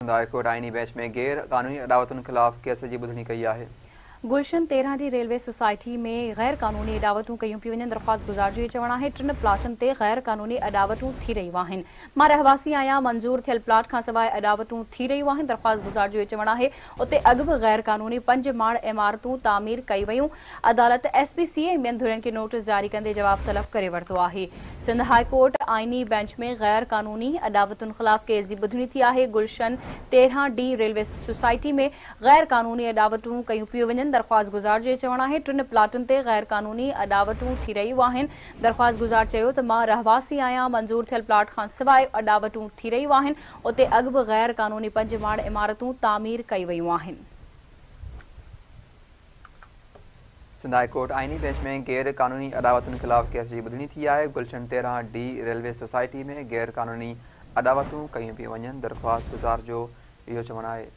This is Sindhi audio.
سنڌ هاء ڪورٽ آئيني بينچ ۾ غير قانوني اڏاوتن خلاف ڪيس جي ٻڌڻي ڪئي آهي. گلشن 13 ڊي ريلوي سوسائٽي ۾ غير قانوني اڏاوتون ڪيون پيون وڃن، درخواستگذار جو اهو چوڻ آهي ٽن پلاٽن تي غير قانوني اڏاوتون ٿي رهيون آهن، مان رهواسي آهيان، منظور ٿيل پلاٽ کانسواء اڏاوتون ٿي رهيون آهن، درخواستگذار جو اهو چوڻ آهي اتي اڳ به غير قانوني پنج ماڙ عمارتون تعمير ڪئي ويون، عدالت ايس بي سي ۽ ٻين ڌرين کي نوٽيس جاري ڪندي جواب طلب ڪري ورتو آهي. سنڌ هاء ڪورٽ آئيني بينچ ۾ غير قانوني اڏاوتن خلاف ڪيس جي ٻڌڻي ٿي آهي، گلشن 13 ڊي ريلوي سوسائٽي ۾ غير قانوني اڏاوتون ڪيون پيون وڃن، درخواستگذار جو چوڻ آهي ٽن پلاٽن تي غير قانوني اڏاوتون ٿي رهيون آهن، درخواستگذار چيو ته مان رهواسي آهيان، منظور ٿيل پلاٽ کان سواء اڏاوتون ٿي رهيون آهن، اتي اڳ به غير قانوني پنج ماڙ عمارتون تعمير ڪئي ويون آهن. سنڌ هاء ڪورٽ آئيني بينچ ۾ غير قانوني اڏاوتن خلاف ڪيس جي ٻڌڻي ٿي آهي، گلشن 13 ڊي ريلوي سوسائٽي ۾ غير قانوني اڏاوتون ڪيون پيون وڃن، درخواستگذار جو اهو چوڻ آهي.